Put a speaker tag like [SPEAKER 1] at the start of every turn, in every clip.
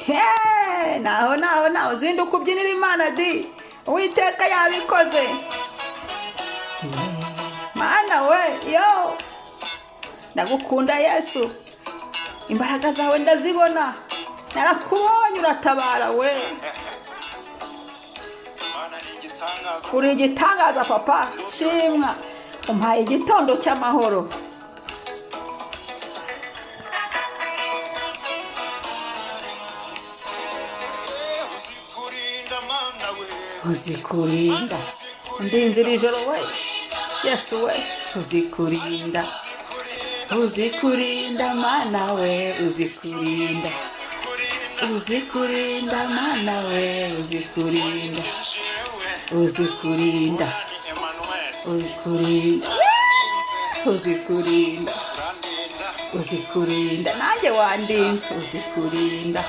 [SPEAKER 1] He, naho naho naho, zinduka ubyinira Imana di, Uwiteka yabikoze. Mana we, yo ndagukunda Yesu, imbaraga zawe ndazibona, narakubonye uratabara we.
[SPEAKER 2] Imana ni igitangaza.
[SPEAKER 1] Uri igitangaza papa, shimwa, umpaye igitondo cy'amahoro.
[SPEAKER 2] Uzi kurinda Mana we.
[SPEAKER 1] Uzi kurinda, undinzira ijoro we, Yesu we, uzi kurinda, uzi kurinda Mana we, uzi kurinda, uzi kurinda Mana we, uzi kurinda, uzi kurinda, uzi kurinda, uzi kurinda, uzi kurinda, nanjye wandinze, uzi kurinda,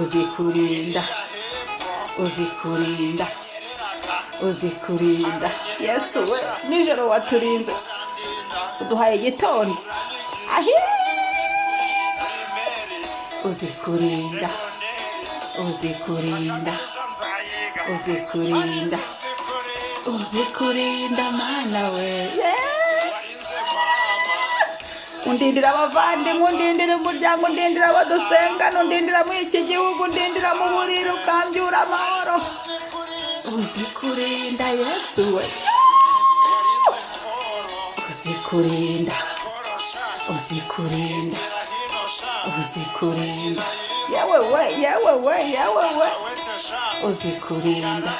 [SPEAKER 1] uzi kurinda, uzi kurinda, uzi kurinda, Yesu we, nijoro waturinze, uduhaye igitondo ahi. Uzi kurinda, uzi kurinda, uzi kurinda, uzi kurinda Mana we. Yeah! Undindira abavandimwe, undindira umuryango, undindira abo dusengana, undindira muri iki gihugu, undindira mu buriri, ukambyura amahoro. Uzi kurinda Yesu we, uzi kurinda, uzi kurinda, uzi kurinda, yewe we, yewe we, yewe we, uzi kurinda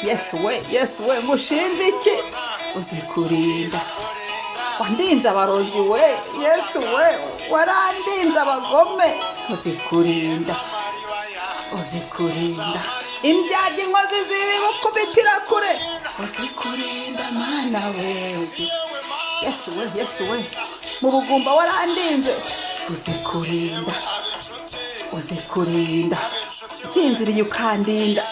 [SPEAKER 1] Yesu we, Yesu we, ngushinja iki? Uzi kurinda, wandinze abarozi we, Yesu we, warandinze abagome. Uzi kurinda, uzi kurinda, indyarya, inkozi z'ibibi ukubitira kure. Uzi kurinda Mana we, uzi, Yesu we, Yesu we, mu bugumba warandinze. Uzi kurinda, uzi kurinda, nsinziriye ukandinda.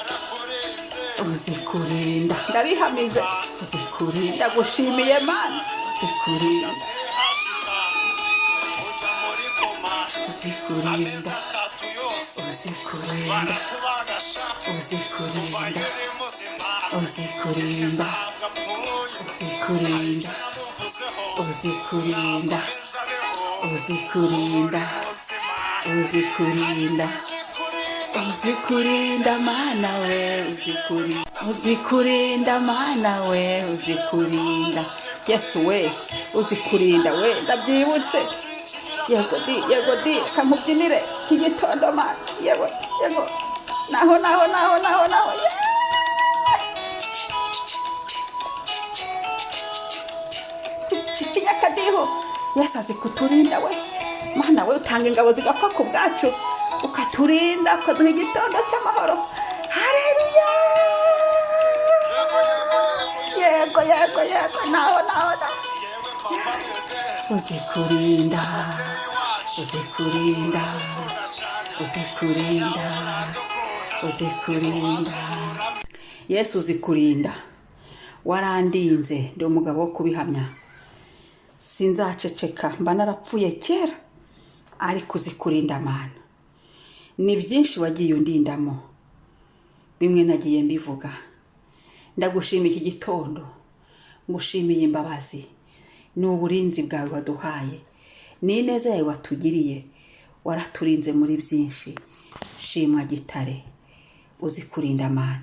[SPEAKER 1] Uzi kurinda, ndabihamije, uzi kurinda, gushimiye Mana, uzi kurinda, uzi kurinda, uzi kurinda, uzi kurinda, uzi kurinda, uzi kurinda, uzi kurinda, uzi kurinda, uzi kurinda, uzi kurinda Mana we, uzi kurinda, uzi kurinda Mana we, uzi kurinda, Yesu we, uzi kurinda we, ndabyibutse. Yego di, yego di, kankubyinire iki gitondo Mana, yego, yego, naho naho naho naho naho. Kinyakadiho, Yesu azi kuturinda we. Mana we, utanga ingabo zigapfa ku bwacu, ukaturinda, ukaduha igitondo cy'amahoro. Hareruya! Yego, yego, yego, naho naho naho. Uzi kurinda, uzi kurinda, uzi kurinda, uzi kurinda, Yesu, uzi kurinda, warandinze, ndi umugabo wo kubihamya, sinzaceceka, mba narapfuye kera, ariko uzi kurinda Mana. Ni byinshi wagiye undindamo, bimwe nagiye mbivuga. Ndagushima iki gitondo, ngushimiye imbabazi, ni uburinzi bwawe waduhaye, ni ineza yawe watugiriye, waraturinze muri byinshi. Shimwa gitare, uzi kurinda Mana.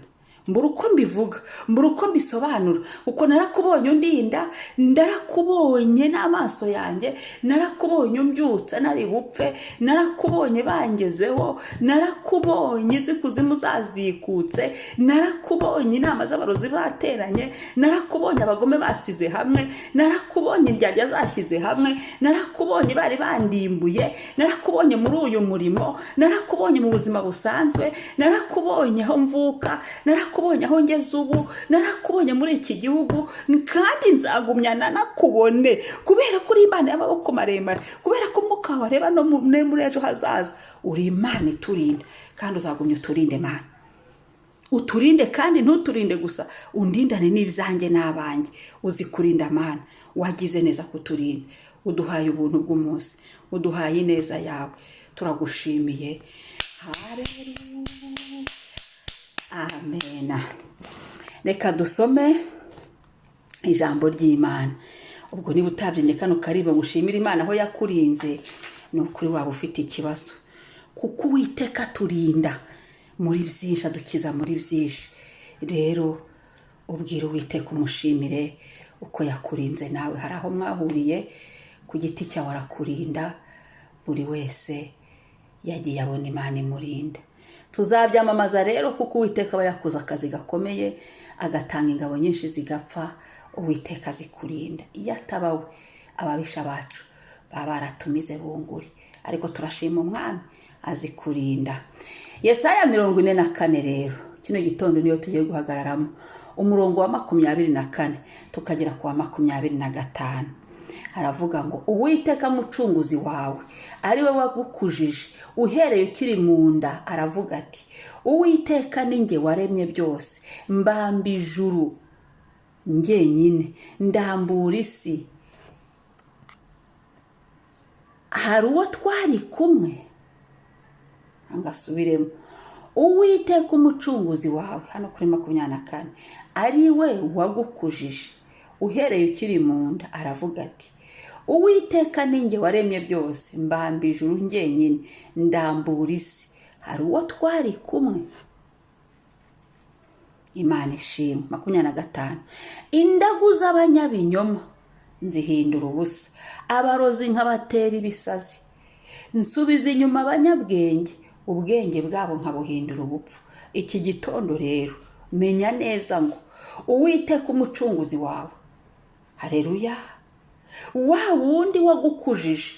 [SPEAKER 1] Mbura uko mbivuga, mbura uko mbisobanura, uko narakubonye undinda, ndarakubonye n'amaso yanjye, narakubonye umbyutsa nari bupfe, narakubonye bangezeho, narakubonye iz'ikuzimu zazikutse, narakubonye inama z'abarozi bateranye, narakubonye abagome basize hamwe, narakubonye indyarya zashyize hamwe, narakubonye bari bandimbuye, narakubonye muri uyu murimo, narakubonye mu buzima busanzwe, narakubonye aho mvuka, narakubonye aho ngeze ubu, narakubonye muri iki gihugu, kandi nzagumyana nakubone, kubera ko uri Imana y'amaboko maremare, kubera ko umwuka wawe areba no muri ejo hazaza. Uri Imana iturinda, kandi uzagumya uturinde Mana, uturinde, kandi ntuturinde gusa, undindane n'ibyanjye n'abanjye. Uzi kurinda Mana, wagize neza kuturinda, uduhaye ubuntu bw'umunsi, uduhaye ineza yawe, turagushimiye. Haleluya, amena. Reka dusome ijambo ry'Imana. Ubwo niba utabyinnye kano karirimbo ngo ushimire Imana aho yakurinze, ni ukuri waba ufite ikibazo, kuko Uwiteka aturinda muri byinshi, adukiza muri byinshi. Rero ubwira Uwiteka umushimire uko yakurinze. Nawe hari aho mwahuriye ku giti cyawe arakurinda. Buri wese yagiye abona Imana imurinda. Tuzabyamamaza rero, kuko Uwiteka aba yakoze akazi gakomeye, agatanga ingabo nyinshi zigapfa. Uwiteka azikurinda. Iyo ataba we, ababisha bacu baba baratumize bunguri, ariko turashima Umwami azikurinda. Yesaya 44 rero, kino gitondo niyo tugiye guhagararamo, umurongo wa 24 tukagera ku wa 25. Aravuga ngo: "Uwiteka Mucunguzi wawe, ari we wagukujije uhereye ukiri mu nda, aravuga ati: Uwiteka ni njye waremye byose, mbamba ijuru njyenyine, ndambura isi. Hari uwo twari kumwe?" Ngasubiremo: Uwiteka Umucunguzi wawe, hano kuri 24, ari we wagukujije uhereye ukiri mu nda, aravuga ati: "Uwiteka ni njye waremye byose, mbamba ijuru njyenyine, ndambura isi. Hari uwo twari kumwe?" Imana ishimwe. 25: "Indagu z'abanyabinyoma nzihindura ubusa, abarozi nkabatera ibisazi. Nsubiza inyuma abanyabwenge, ubwenge bwabo nkabuhindura ubupfu." Iki gitondo rero menya neza ngo Uwiteka Umucunguzi wawe, hareruya, wa wundi wagukujije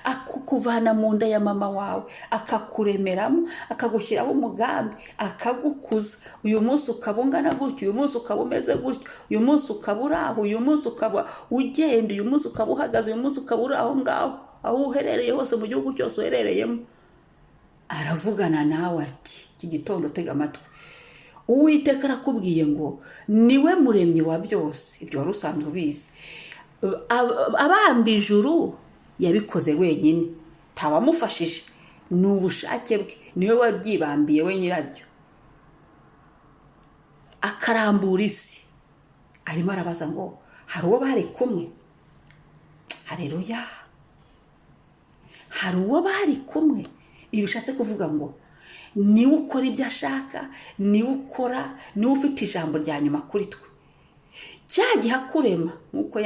[SPEAKER 1] akukuvana mu nda ya mama wawe, akakuremeramo, akagushyiraho umugambi, akagukuza, uyu munsi ukaba ungana gutya, uyu munsi ukaba umeze gutya, uyu munsi ukaba uri aho, uyu munsi ukaba ugenda, uyu munsi ukaba uhagaze, uyu munsi ukaba uri aho ngaho, aho uherereye hose, mu gihugu cyose uherereyemo, aravugana nawe ati: "Iki gitondo tega amatwi." Uwiteka arakubwiye ngo niwe muremyi wa byose. Ibyo wari usanzwe ubizi. Abamba ijuru yabikoze wenyine, ntawamufashije, ni ubushake bwe, niwe wabyibambiye we nyiraryo. Akarambura isi, arimo arabaza ngo: "Hari uwo bari kumwe?" Hareruya! Hari uwo bari kumwe? Ibi bishatse kuvuga ngo niwe ukora ibyo ashaka, niwe ukora, niwe ufite ijambo rya nyuma kuri twe. Cya gihe akurema nk'uko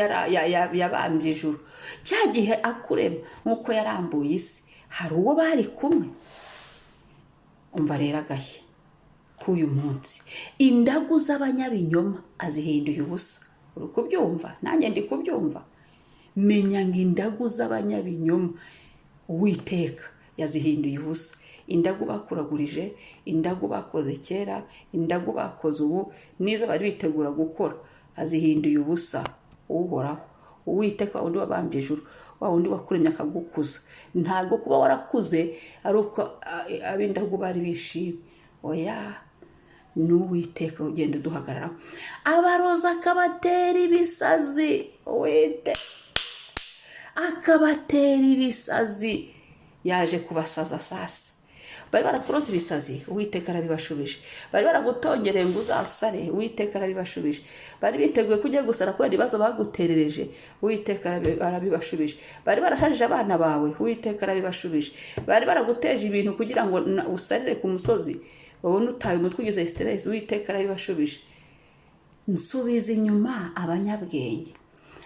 [SPEAKER 1] yabambye ijuru, cya gihe akurema nk'uko yarambuye isi, hari uwo bari kumwe? Umva rero agashya k'uyu munsi: indagu z'abanyabinyoma azihinduye ubusa. Uri kubyumva? Nanjye ndi kubyumva. Menya ngo indagu z'abanyabinyoma Uwiteka yazihinduye ubusa. Indagu bakuragurije, indagu bakoze kera, indagu bakoze ubu, n'izo bari bitegura gukora, azihinduye ubusa. Uhoraho Uwiteka, wundi wabambye ijuru, wa wundi wakuremye akagukuza. Ntabwo kuba warakuze ari uko ab'indagu bari bishimye, oya, ni Uwiteka ugenda uduhagararaho. Abarozi akabatera ibisazi, Uwiteka akabatera ibisazi. Yaje kubasaza sasa. Bari barakuroza ibisazi, Uwiteka arabibashubije. Bari baragutongereye ngo uzasare, Uwiteka arabibashubije. Bari biteguye ko ugiye gusara kubera ibibazo baguterereje, Uwiteka arabibashubije. Bari barashajije abana bawe, Uwiteka arabibashubije. Bari baraguteje ibintu kugira ngo usarire ku musozi, babone utaye umutwe, ugize stress, Uwiteka arabibashubije. Nsubiza inyuma abanyabwenge,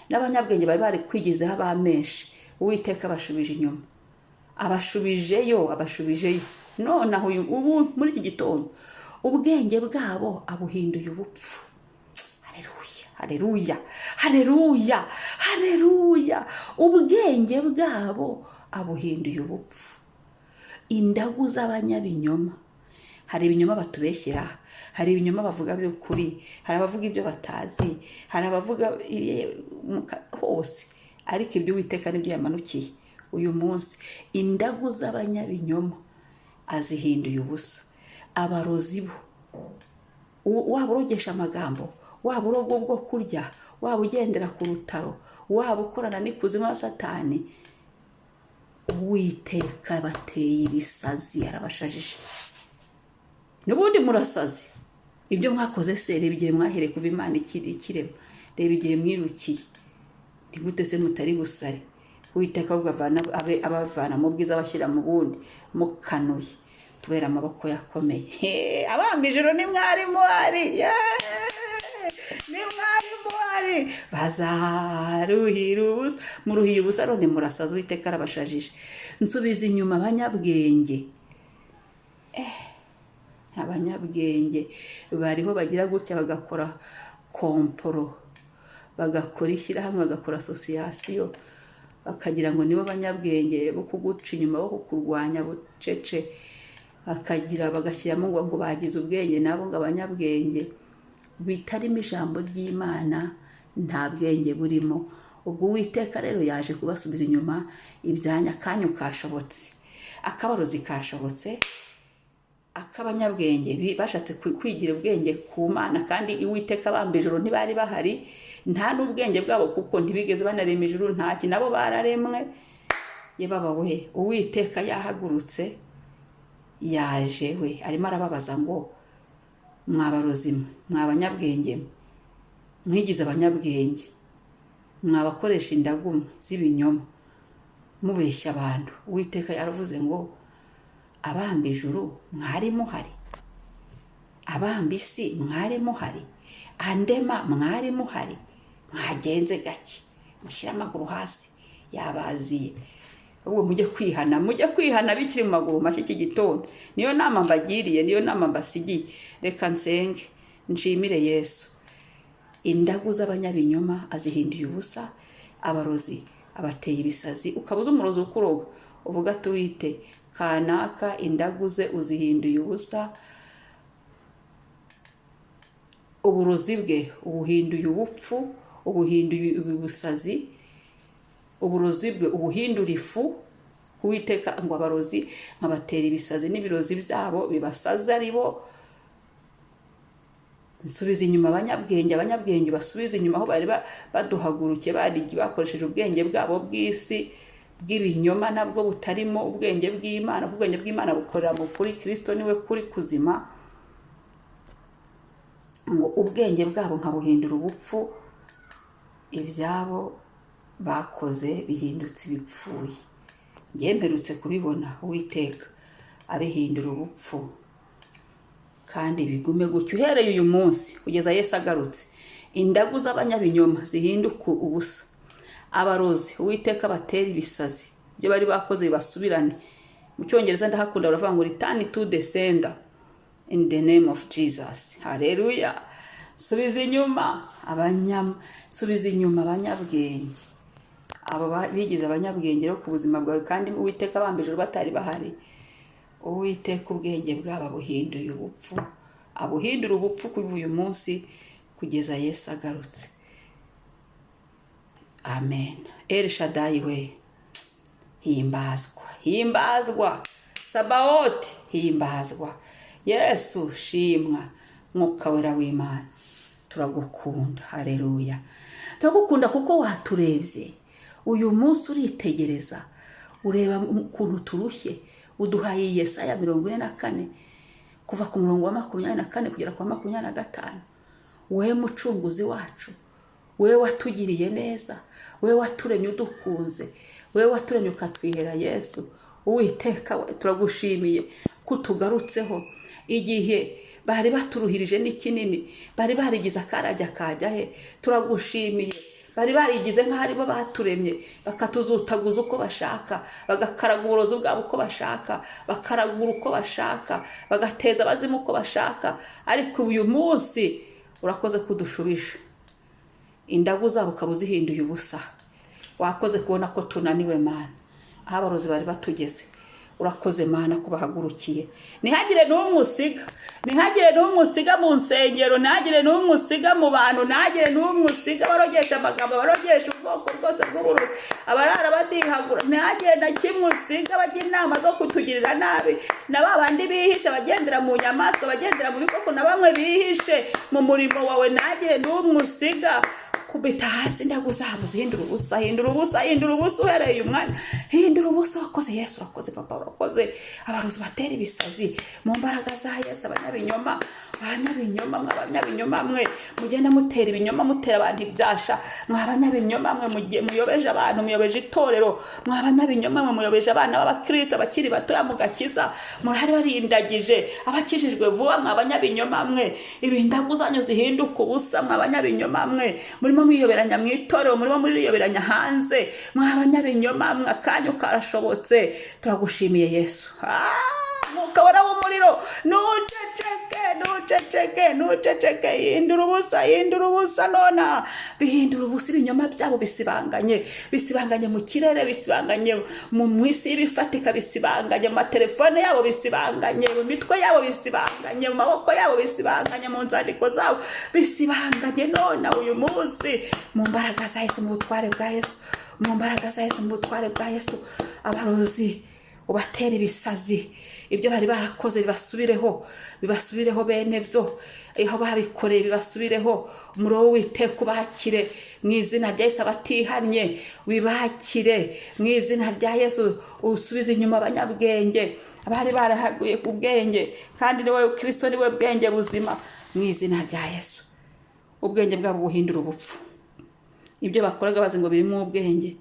[SPEAKER 1] n'abanyabwenge bari bari kwigizeho abamenshi, Uwiteka abashubije inyuma, abashubijeyo, abashubijeyo. Nonaho ubu muri iki gitondo ubwenge bwabo abuhinduye ubupfu. Hareruya, hareruya, hareruya, hareruya! Ubwenge bwabo abuhinduye ubupfu. Indagu z'abanyabinyoma. Hari ibinyoma batubeshyera, hari ibinyoma bavuga by'ukuri, hari abavuga ibyo batazi, hari abavuga hose, ariko ibyo Uwiteka nibyo yamanukiye uyu munsi. Indagu z'abanyabinyoma azihinduye ubusa. Abarozi bo, waba urogesha amagambo, waba uroga ubwo kurya, waba ugendera ku rutaro, waba ukorana n'ikuzimu na Satani. Uwiteka bateye ibisazi, arabashajije. N'ubundi murasaze. Ibyo mwakoze se, reba igihe mwahereye kuva Imana ikirema, reba igihe mwirukiye. Ni gute se mutari busare? Uwiteka ahubwo abavana mu bwiza, abashyira mu bundi, mukanuye kubera amaboko yakomeye. He, abamba ijuru ni mwari muhari. Yeee! Ni mwari muhari, bazaruhira ubusa, muruhiye ubusa, none murasaza. Uwiteka arabashajije. Nsubiza inyuma abanyabwenge. Abanyabwenge bariho bagira gutya bagakora complot, bagakora ishyirahamwe, bagakora association, bakagira ngo nibo banyabwenge bo kuguca inyuma, bo kukurwanya bucece, bakagira bagashyiramo ngo bagize ubwenge nabo, ngo abanyabwenge bitarimo ijambo ry'Imana, nta bwenge burimo. Ubwo Uwiteka rero yaje kubasubiza inyuma. Ibyanya akanyu kashobotse, akabarozi kashobotse, ak'abanyabwenge bashatse kwigira ubwenge ku Mana, kandi Uwiteka bamba ijuru ntibari bahari, nta n'ubwenge bwabo, kuko ntibigeze banarema ijuru, ntaki, nabo bararemwe. Ye baba we, Uwiteka yahagurutse, yaje we, arimo arababaza ngo: "Mwabarozi mwe, mwabanyabwenge mwe, mwigize abanyabwenge, mwabakoresha indagu mwe z'ibinyoma mubeshya abantu." Uwiteka yaravuze ngo: "Abamba ijuru mwari muhari? Abamba isi mwari muhari? Andema mwari muhari? Mwagenze gake, mushyire amaguru hasi." Yabaziye. Ubwo mujye kwihana, mujye kwihana bikiri mu maguru mashya iki gitondo. Niyo nama mbagiriye, niyo nama mbasigiye. Reka nsenge, nshimire Yesu. Indagu z'abanyabinyoma azihinduye ubusa, abarozi abateye ibisazi. Ukaba uzi umurozi ukuroga, uvuga ati: "Wite kanaka, indagu ze uzihinduye ubusa, uburozi bwe ubuhinduye ubupfu, ubuhinduye ubusazi, uburozi bwe ubuhindura ifu." Uwiteka ngo: "Abarozi nkabatera ibisazi, n'ibirozi byabo bibasaze ari bo." Nsubiza inyuma abanyabwenge, abanyabwenge basubiza inyuma aho bari baduhagurukiye, bari bakoresheje ubwenge bwabo bw'isi bw'ibinyoma, nabwo butarimo ubwenge bw'Imana, kuko ubwenge bw'Imana bukorera mu kuri. Kirisito niwe kuri kuzima. Ngo ubwenge bwabo nkabuhindura ubupfu, ibyabo bakoze bihindutse ibipfuye. Njye mperutse kubibona, Uwiteka abihindura ubupfu, kandi bigume gutyo uhereye uyu munsi kugeza Yesu agarutse. Indagu z'abanyabinyoma zihinduka ubusa, abarozi Uwiteka batera ibisazi, ibyo bari bakoze bibasubirane. Mu Cyongereza ndahakunda, baravuga ngo "Return to the sender in the name of Jesus." Haleluya! Subiza inyuma abanyam subiza inyuma abanyabwenge, abo bigize abanyabwenge rero ku buzima bwawe, kandi Uwiteka bamba ijuru batari bahari. Uwiteka ubwenge bwabo abuhinduye ubupfu, abuhindura ubupfu kuva uyu munsi kugeza Yesu agarutse. Amen. El Shaddai we, himbazwa, himbazwa. Sabaoti, himbazwa. Yesu shimwa. Mwuka Wera w'Imana, turagukunda. Hareruya, turagukunda kuko waturebye uyu munsi, uritegereza, ureba ukuntu turushye, uduhaye Yesaya 44, kuva ku murongo wa 24 kugera ku wa 25. Wowe Mucunguzi wacu, wowe watugiriye neza, wowe waturemye udukunze, wowe waturemye ukatwihera Yesu, Uwiteka we, turagushimiye ko utugarutseho igihe bari baturuhirije n'ikinini, bari barigize akarajya kajya he. Turagushimiye. Bari barigize nk'aho aribo baturemye, bakatuzutaguza uko bashaka, bagakaraga uburozi bwabo uko bashaka, bakaragura uko bashaka, bagateza abazimu uko bashaka. Ariko uyu munsi urakoze kudushubije indagu zabo, ukaba uzihinduye ubusa. Wakoze kubona ko tunaniwe, Mana, aho abarozi bari batugeze. Urakoze, Mana, ko bahagurukiye. Ntihagire n'umwe usiga, ntihagire n'umwe usiga mu nsengero, ntihagire n'umwe usiga mu bantu, ntihagire n'umwe usiga. Barogesha amagambo, barogesha ubwoko bwose bw'uburozi, abarara badihagura, ntihagire na kimwe usiga. Bajya inama zo kutugirira nabi, na ba bandi bihishe, abagendera mu nyamaswa, abagendera mu bikoko, na bamwe bihishe mu murimo wawe, ntihagire n'umwe usiga. Kubita hasi ndaguzabuze, hindura ubusa, hindura ubusa, hindura ubusa, uhereye umwanya hindura ubusa. Urakoze Yesu, urakoze Papa, urakoze. Abarozi batera ibisazi mu mbaraga za Yesu. Abanyabinyoma, abanyabinyoma mwe, abanyabinyoma mwe mugenda mutera ibinyoma, mutera abantu ibyasha, mwa abanyabinyoma mwe muyobeje abantu, muyobeje itorero, mwa abanyabinyoma mwe muyobeje abana b'abakristo bakiri batoya mu gakiza, murahari barindagije abakijijwe vuba, mwa abanyabinyoma mwe, ibindagu zanyu zihinduka ubusa, mwa abanyabinyoma mwe murimo mwiyoberanya mu itorero, murimo muriyoberanya hanze, mwa abanyabinyoma mwe, akanyu karashobotse. Turagushimiye Yesu. Mwuka wera w'umuriro, ntuceceke, ntuceceke, ntuceceke. Hindura ubusa, hindura ubusa nona, bihindura ubusa. Ibinyoma byabo bisibanganye, bisibanganye mu kirere, bisibanganye mu isi y'ibifatika, bisibanganye mu matelefone yabo, bisibanganye mu mitwe yabo, bisibanganye mu maboko yabo, bisibanganye mu nzandiko zabo, bisibanganye nona uyu munsi mu mbaraga za Yesu, mu butware bwa Yesu, mu mbaraga za Yesu, mu butware bwa Yesu. Abarozi ubatera ibisazi, ibyo bari barakoze bibasubireho, bibasubireho bene byo, aho babikoreye bibasubireho. Umuriro w'Uwiteka ubakire mu izina rya Yesu. Abatihannye wibakire mu izina rya Yesu. Usubize inyuma abanyabwenge abari barahaguye ku bwenge, kandi niwe Kristo, niwe bwenge buzima. Mu izina rya Yesu, ubwenge bwabo buhindura ubupfu. Ibyo bakoraga bazi ngo birimo ubwenge,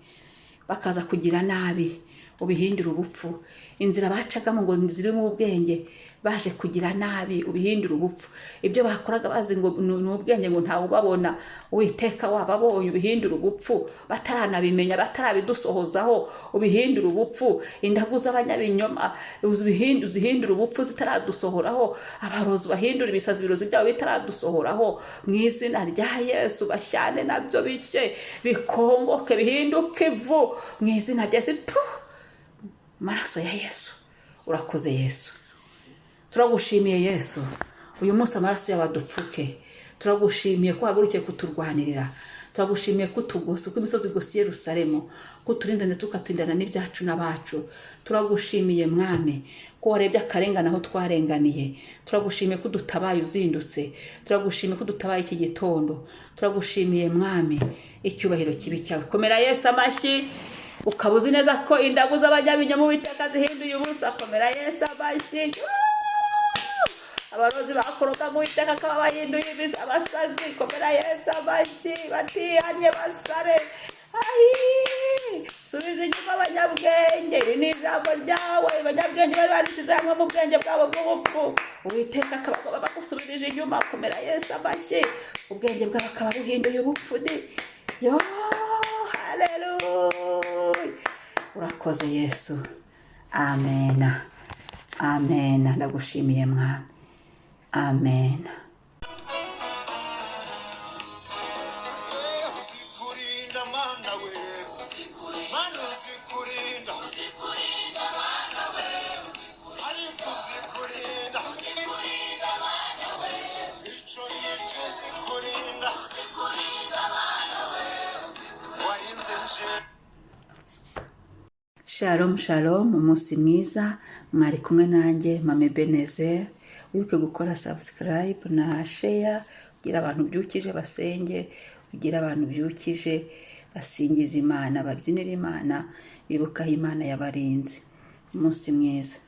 [SPEAKER 1] bakaza kugira nabi, ubihindura ubupfu. Inzira bacagamo ngo zirimo ubwenge, baje kugira nabi, ubihindura ubupfu. Ibyo bakoraga bazi ngo ni ubwenge, ngo ntawe ubabona, Uwiteka wababonye, ubihindura ubupfu bataranabimenya, batarabidusohozaho, ubihindura ubupfu. Indagu z'abanyabinyoma uzihindura ubupfu zitaradusohoraho. Abarozi bahindura ibisazi, ibirozi byabo bitaradusohoraho, mu izina rya Yesu. Bashyane nabyo, bishye, bikongoke, bihinduke ivu mu izina rya Yesu. Tu maraso ya Yesu. Urakoze Yesu, turagushimiye Yesu. Uyu munsi amaraso yawe adupfuke. Turagushimiye ko wahagurukiye kuturwanirira. Turagushimiye ko utugose uko imisozi igose i Yerusalemu, ko uturinda ndetse ukaturindana n'ibyacu n'abacu. Turagushimiye Mwami ko warebye akarengane aho twarenganiye. Turagushimiye ko udutabaye uzindutse. Turagushimiye ko udutabaye iki gitondo. Turagushimiye Mwami, icyubahiro kibe cyawe. Komera Yesu amashyi, ukaba uzi neza ko indagu z'abanyabinyoma Uwiteka zihinduye ubusa. Komera Yesu amashyi. Abarozi bakoroka, Uwiteka akaba bahinduye abasazi. Komera Yesu amashyi, batihanye basare. Ayi, subiza inyuma abanyabwenge. Iri ni ijambo ryawe. Abanyabwenge bari barisize hamwe mu bwenge bwabo bw'ubupfu, Uwiteka akaba bagusubirije inyuma. Komera Yesu amashyi, ubwenge bwabo akaba buhinduye ubupfu di yo. Haleluya, urakoze Yesu. Amena, amena. Ndagushimiye Mwami, amena.
[SPEAKER 2] Uzikurinda Mana we, Mana uzikurinda, ariko uzikurinda, icyo nicyo uzikurinda, warinze nje.
[SPEAKER 1] Shalom, shalom, umunsi mwiza. Mwari kumwe nanjye Mame Benezer. Wibuke gukora subscribe na share, ugira abantu byukije basenge, ugira abantu byukije basingiza Imana, babyinira Imana, bibuka aho Imana yabarinze. Umunsi mwiza.